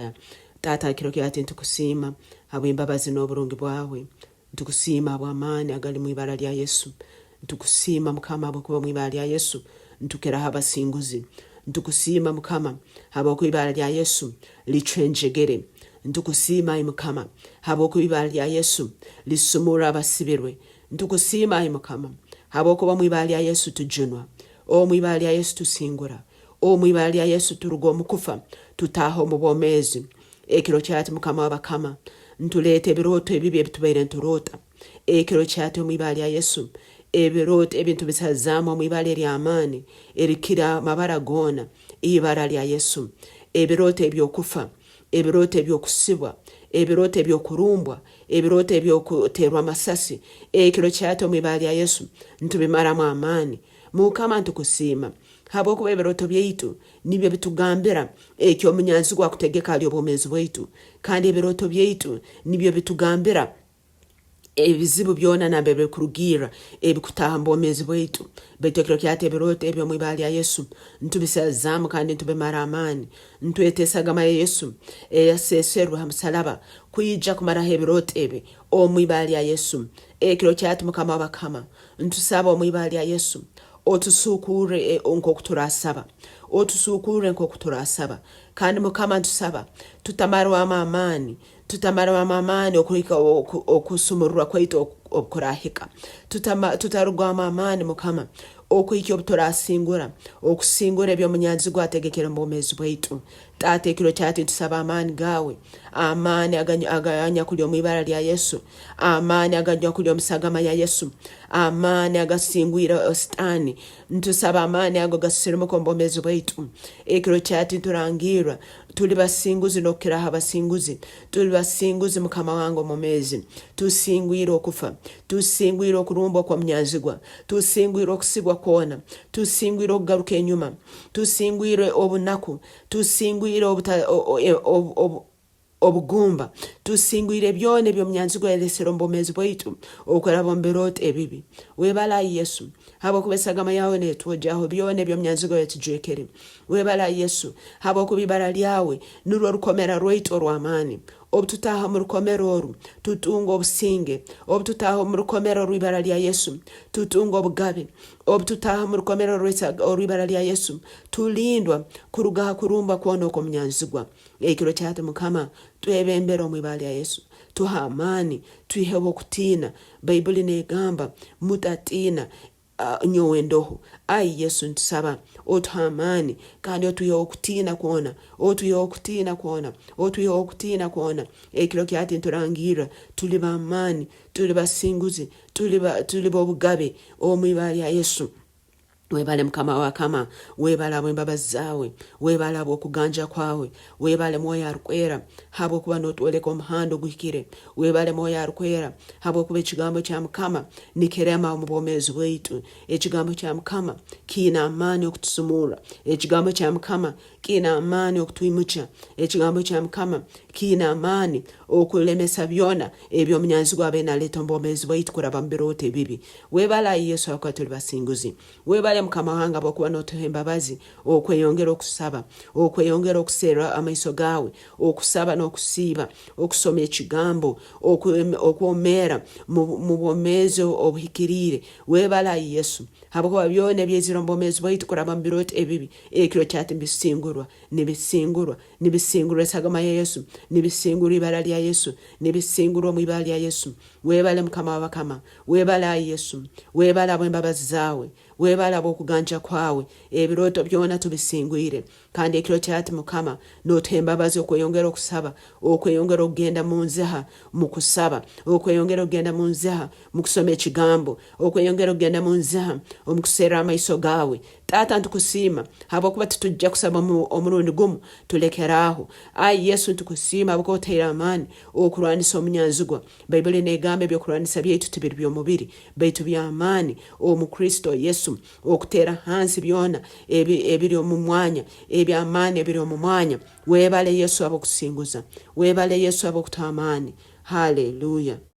Kiyudaaya. Taata ha kiro kya hati nitukusiima habw'embabazi n'oburungi bwawe. Nitukusiima habw'amaani agali mu ibara lya Yesu. Nitukusiima Mukama habwokuba omu ibara lya Yesu nitukiraho abasinguzi. Nitukusiima Mukama habwokuba ibara lya Yesu licwa enjegere. Nitukusiima ai Mukama habwokuba ibara lya Yesu lisumurra abasibirwe. Nitukusiima ai Mukama habwokuba omu ibara lya Yesu tujunwa. Omu ibara lya Yesu tusingura. Omu ibara lya Yesu turuga omu kufa tutaaha omu bwomeezi. Ekiro kyati Mukama w'abakama, nituleeta ebirooto ebibi ebitubaire nituroota. Ekiro kyati omu ibara lya Yesu, ebirooto ebi nitubisazaamu omu ibara ery'amaani erikira amabara goona, ibara lya Yesu. Ebirooto eby'okufa, ebirooto eby'okusibwa, ebirooto eby'okurumbwa, ebirooto eby'okuteerwa amasasi, ekiro kyati omu ibara lya Yesu nitubimaramu amaani. Mukama nitukusiima habwokuba ebirooto byaitu nibyo bitugambira eki omunyanzigwa akutegeka hali obwomeezi bwaitu, kandi ebirooto byaitu nibyo bitugambira ebizibu byona nambere birukurugirra ebikutaaha mu bwomeezi bwaitu. Baitu ekiro kyata ebirooto ebi omu ibara lya Yesu ntubisazaamu kandi ntubimara amaani. Ntweta esagama ya Yesu eyaseeserwe ha musalaba kwija kumaraho ebirooto ebi omu ibara lya Yesu. Ekiro kyati Mukama w'abakama, ntusaba omu ibara lya Yesu otusuukurre nk'oku turaasaba, otusuukurre nk'oku turaasaba. Kandi Mukama ntusaba tutamarwamu amaani, tutamarwamu amaani okuhika okusumururwa kwaitu obu kuraahika. Tutarugwamu amaani Mukama okuhikya obu turaasingura, okusingura eby'omunyanzigwa ategekere omu bwomeezi bwaitu. Taata ekiro kyati ntusaba amaani gaawe, amaani aganyakuli omu ibara lya Yesu, amaani aganyakuli omu sagama ya Yesu, amaani agasingwire Sitaani. Ntusaba amaani ago gasirimuke omu bwomeezi bwaitu. Ekiro kyati nturangirra tuli basinguzi n'okukiraho abasinguzi. Tuli basinguzi Mukama wange omwomeezi. Tusingwire okufa. Tusingwire okurumbwa kw'omunyanzigwa. Tusingwire okusibwa kwona. Tusingwire okugaruka enyuma. Tusingwire obunaku. Tusingwire obugumba. Tusingwire byona eby'omunyanzigwa yalesere omu bwomeezi bwaitu okuraba omu birooto ebibi. Webale ai Yesu, habwokuba esagama yawe netwogyaho byona eby'omunyanzigwa yatujwekere. Webale ai Yesu, habwokuba ibara lyawe nurwo rukomera rwaitu orw'amaani. Obu tutaaha omu rukomero oru, tutunga obusinge. Obu tutaaha omu rukomero orw'ibara lya Yesu, tutunga obugabe. Obu tutaaha omu rukomero orw'ibara lya Yesu, tulindwa kuruga ha kurumbwa kwona okw'omunyanzigwa. Ekiro kyati Mukama, twebembere omu ibara lya Yesu. Tuhe amaani, twiheho okutiina. Baibuli n'egamba, Mutatiina, nyowe ndoho. Ai Yesu, nitusaba otuhe amaani kandi otwiheho okutiina kwona, otwiheho okutiina kwona, otwiheho okutiina kwona. Ekiro kyati niturangirra tuli b'amaani, tuli basinguzi, tuli b'obugabe omu ibara lya Yesu. Webale Mukama w'abakama, webale habw'embabazi zaawe, webale habw'okuganja kwawe, webale Mwoyo Arukwera habwokuba notwoleka omuhanda oguhikire, webale Mwoyo Arukwera habwokuba ekigambo kya Mukama nikirema omu bwomeezi bwaitu, ekigambo kya Mukama kiine amaani okutusumurra, ekigambo kya Mukama kiine amaani okutwimukya, ekigambo kya Mukama kiine amaani okulemesa byona eby'omunyanzigwa abaire naleeta omu bwomeezi bwaitu kuraba mu birooto ebibi. Webale ayi Yesu habwokuba tuli basinguzi. Webale Mukama wange habwokuba notuha embabazi okweyongera okusaba, okweyongera okuserra amaiso gawe, okusaba n'okusiiba, okusoma ekigambo, okwomeera mu bwomeezi obuhikiriire. Webale ayi Yesu habwokuba byona ebyaizire omu bwomeezi bwaitu kuraba mu birooto ebibi, ekiro kyati nibisingurwa, nibisingurwa, nibisingurwa esagama ya Yesu, nibisingurwa ibara lya Yesu, nibisingurwa omu ibara lya Yesu. Webale Mukama w'abakama, webale ayi Yesu, webale habw'embabazi zaawe, webale habw'okuganja kwawe, ebirooto byona tubisingwire. Kandi ekiro kyati Mukama, notuha embabazi okweyongera okusaba, okweyongera okugenda munziha mukusaba, okweyongera okugenda munziha mukusoma ekigambo, okweyongera okugenda munziha omu kuserra amaiso gaawe. Taata ntukusiima habwokuba titujja kusaba omurundi gumu tulekere aho. Ai Yesu ntukusiima habwokuba otuhaire amaani okurwanisa omunyanzigwa. Baibuli negamba ebyokurwanisa byaitu tibiri by'omubiri baitu by'amaani omu Kristo Yesu okuteera hansi byona ebiri omu mwanya, eby'amaani ebiri omu mwanya. Webale Yesu habw'okutusinguza. Webale Yesu habw'okutuha amaani. Haleluya.